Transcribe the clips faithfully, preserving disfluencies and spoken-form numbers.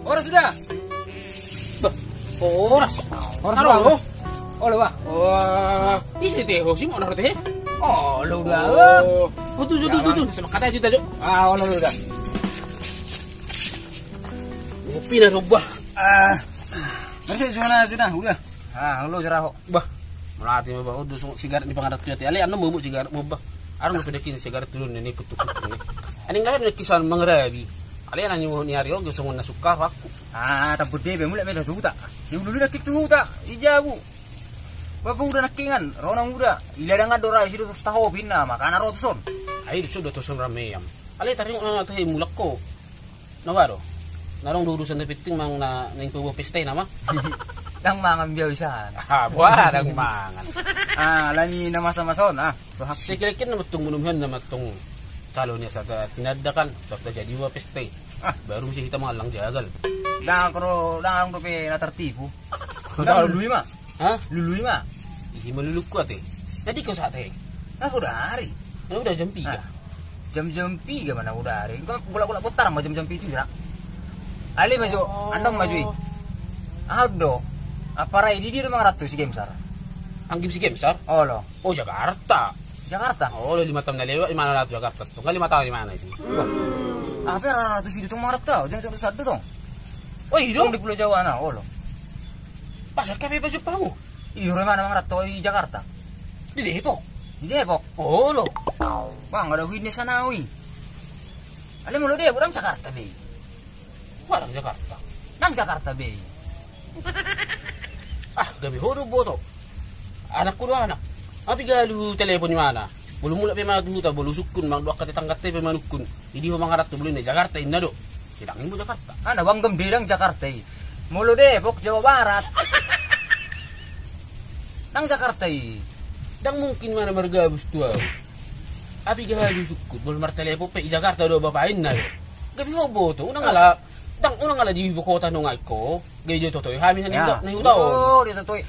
Horas suda. Bah, horas. Horas, Bang. Olo, Bang. Wah, ise te ho, si Monar te? Olo, udah. Oh, tuh, tuh, tuh, tuh. Semangat aja, tuh. Ah, olo, udah. Kopi na, Bang. Ah. Masih zona, zona, udah. Ah, olo, jeraho. Bah, mauliate ma, Bah. Udah, sigaret ni pangarat tu ate. Ale, anu, mau sigaret, mau, Bah. Arung, udah, kini sigaret turun ini, kutuk-kutuk ini. Aning lain lagi soal mangarabi. Ale, aning mau ni ari, oke, songon na suka aku. Ah, tamput debe, mulak meda tu huta. Si ulu-ulu nakik tu huta, i jabu. Bapak udah nakingan, ronang udah. Ila dangan dora, si dotos taho, pinna, makana rotuson. Ai, dotos, dotuson rameam. Ale, taring, eh, tahe mulak ko. Na boha do? Na adong do urusan na penting, mang, na, na ingkon buat pesta i nama. Ndang mangan biau isan. Ah, boha ndang mangan. Ah, lani na masa-masa on, ah. Sekelekin nama tong, munuhan nama tong. Calon ya sada tinanda kan, sada jadi buat pesta i. Ah. Baru mesti kita malang jagal. Ndang kro, ndang dope na tertipu. Ndang lului ma. Hah? Lului ma. Isi ma lulukku ate. Jadi kau sate. Nah, udah hari. Nah, udah jam tiga. Nah, jam-jam tiga mana udah hari. Engkau bolak-bolak putar ma jam-jam pitu ya. Ale maju, andong maju i. Aha do? Apa rai di dia do mangarat tu si Gemsar? Anggi si Gemsar? Olo. Oh, Jakarta. Jakarta? Olo, lima tahun na lewat, di mana lah tu Jakarta? Tunggal lima tahun di mana sih? Wah. Apa rara tu si dia tu mangarat tau? Jam satu satu tong. Oh, iya dong. Di Pulau Jawa na, olo. Pasar kafe baju pamu. Iyo, rumah na mangarat to i Jakarta. Di Depok. Di Depok. Olo. Bang, ada huin desa nawi. Ale molo Depok, ndang Jakarta be. Wah, ndang Jakarta. Ndang Jakarta be. Ah, gabe ho do boto. Anakku do anak. Api galu telepon di mana? Bolu mulak pe mana tu huta, bolu sungkun, mang doak kate tanggatte pe manungkun. Idi ho mangarat tu bolu ni Jakarta inna do. Sidang imbo Jakarta. Ana bang gem dedang Jakarta i. Molo Depok, Jawa Barat. Ndang Jakarta i. Ndang mungkin mana margabus tu au. Api gahalu sungkun, bolu martelepon pe i Jakarta do bapa inna do. Gabe ho boto, unang ala, ndang unang ala di ibu kota nunga iko. Gabe do totoi hami sandiri na huta on. Oh, di totoi.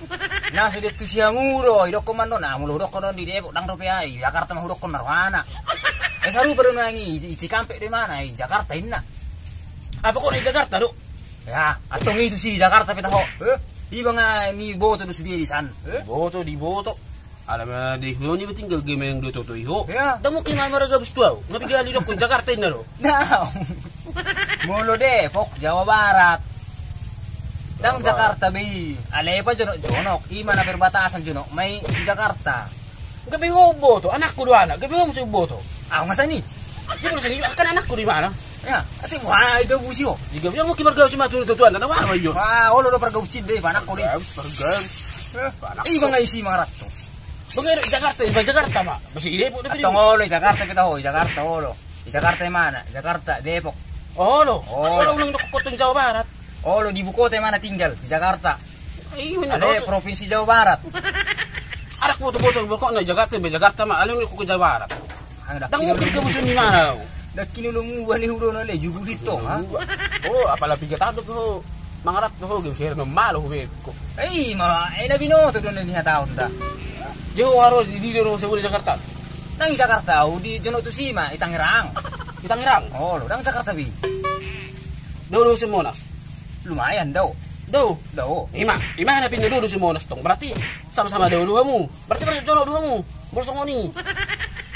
Na so dia tu si hamu do, idokkon man do, na molo hudokkon on di Depok, ndang dope ai, Jakarta ma hudokkon na rohana. Eh, sarupa do nang i, i Cikampek do imana, i Jakarta inna. Apa kok na i Jakarta do? Ya, antong i tu si Jakarta pe taho. Eh, iba nga ni boto do sude di san. Eh? Boto, di boto. Ala ma di huta on iba tinggal gemeng do totoi ho. Ya. Ndang mungkin ma margabus tu au. Ngapi gali dokkon Jakarta inna do. Nah. Molo Depok, Jawa Barat. Ndang Jakarta be i. Alai pa jonok-jonok, ima na perbatasan jonok ma i Jakarta. Gabe ho boto, anakku do anak, gabe ho muse boto. Ah, masa ni? Dia masa ni, kan anakku di mana? Ya, ate wah, i gabusi ho. Di gabe ho mungkin margabus ma tu tuan, na wah, iyo. Wah, olo do pargabus cinde, anakku di. Pargabus, pargabus. Eh, anakku. Iba nga isi mangarat to. Bang, i Jakarta, i Jakarta ma. Masih i Depok, Depok. Antong olo i Jakarta pe taho, i Jakarta olo. Di Jakarta imana? Jakarta, Depok. Olo. Olo. Olo, unang dokkon Jawa Barat. Olo, di ibu kota imana tinggal? Di Jakarta. Iya, ale, Provinsi Jawa Barat. Arak boto-boto, pokokna Jakarta, be Jakarta ma, ale unang dokkon Jawa Barat. Ndang mungkin gabusi imana au. Ndang kini lo muba ni hudo na le, jugul i tong, ha? Oh, apala piga tahun do ho mangarat do ho, gabe sere na malo ho be ko. Eh, ima, eh, na binoto do na ni hataon da. Dia ho aro di, di, di, di Jakarta. Ndang i Jakarta au, di jonok tusi ma, i Tangerang. I Tangerang? Olo, ndang Jakarta be i. Dao do ho sian Monas? Lumayan, dao. Dao? Dao. Ima, ima na pinda dao do ho sian Monas tong. Berarti sama-sama dao do hamu. Berarti berarti jonok do hamu. Molo songon i.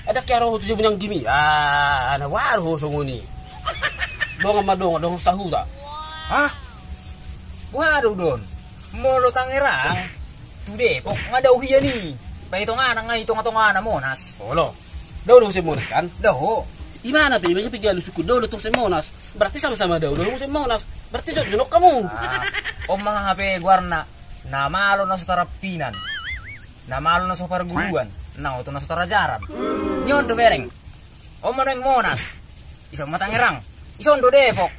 Ndang kiaro ho tu jabu ni anggim i. Ah, na boha do ho songon i. Dongan ma dongan, dongan sahuta. Hah? Boha do, Don? Molo Tangerang tu Depok nga dao hian i. Ba i tongana nga i tonga-tongana Monas. Olo. Dao do ho sian Monas kan? Dao. Imana pe, imana pe galu sungkun dao do ho sian Monas. Berarti sama-sama dao do ho sian Monas. Berarti jo-, jonok hamu. Ah, on ma hape goarna, na malo na so tarampinan. Na malo na so parguruan. Na oto na so tarajaran. Ni on do bereng. On ma naeng Monas. Ison ma Tangerang. Ison do Depok.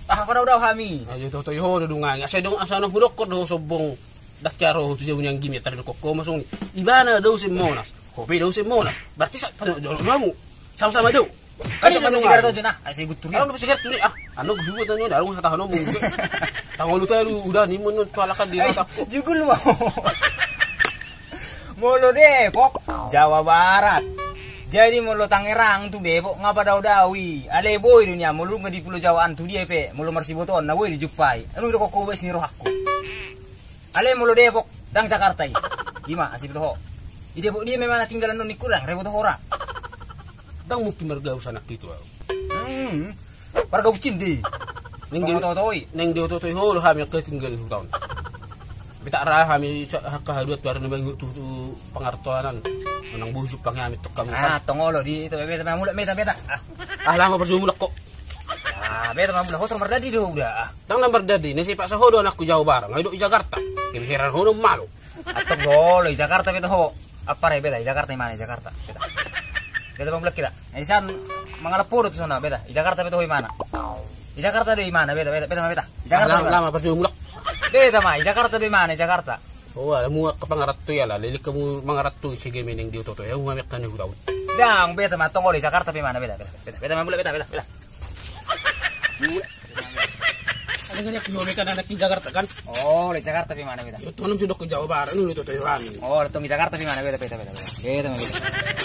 Ah, apa dao-dao hami. Ayo, totoi ho do dungai. Asa dong, asa na hudokkon do ho sombong. Ndang kiaro ho tu jabu ni anggim i, tar dokkon ho ma songon i. Ibana dao sian Monas. Ho pe dao sian Monas. Berarti sa-, tar jonok do hamu. Sama-sama dao. Kan sama sigaret aja na. Ayo, saya gutur. Kalau sigaret tu ni, ah, anu kedua tadi ada orang kata anu mungkin. Tangolu talu udah ni mun tu alakan di rata. Jugul mau. Molo Depok, Jawa Barat. Jadi molo Tangerang tu Depok nga padao-dao i. Alai boi do nian molo dung di Pulo Jawa an tu dia pe, molo marsibotoan na boi dijumpai. Anu do koko bes ni rohakku. Alai molo Depok, dang Jakarta i. Ima asi beto ho. Di Depok dia memang tinggalan non nikku dang, rebo to hora. Dang mungkin marga usanak itu. Hmm. Marga bucin di. Neng di oto-otoi. Neng di oto-otoi ho lo hami angka tinggal hutaon. Beta ra hami angka haduat tu ari na mangiut tu pangartoanan. Menang bujuk pang hami tok kamu. Ah, tongolo di itu beta mamulak beta beta. Ah, ah lama berjumulak kok. Ah, beta mamulak hotor mardadi do udah. Ah. Dang na mardadi, na sipaksa ho do anakku jaho barang, ai do i Jakarta. Kebeheran ho do malo. Atong do lo i Jakarta beta ho. Apa re beta i Jakarta imana i Jakarta. Beta. Beta mamulak kita. Ai san mangalap podo tu sana beta. I Jakarta beta ho imana. I Jakarta do imana beta beta beta ma beta. I Jakarta lama, lama perjumulak. Beta ma i Jakarta do imana i Jakarta. Oh, ala muak ke pangarattu ya lah, lilik kamu mangarattu si gemeneng di oto-oto ya, uang mek kane hutau. Dang beta ma tongolo i Jakarta pe imana beta beta. Beta beta mamulak beta beta beta. Ada kan aku yobe kan anak di Jakarta kan? Oh, di Jakarta pe mana beta? Yo tolong sudah ke Jawa Barat dulu tuh Taiwan. Oh, tong di Jakarta pe mana beta beta beta. Beta beta.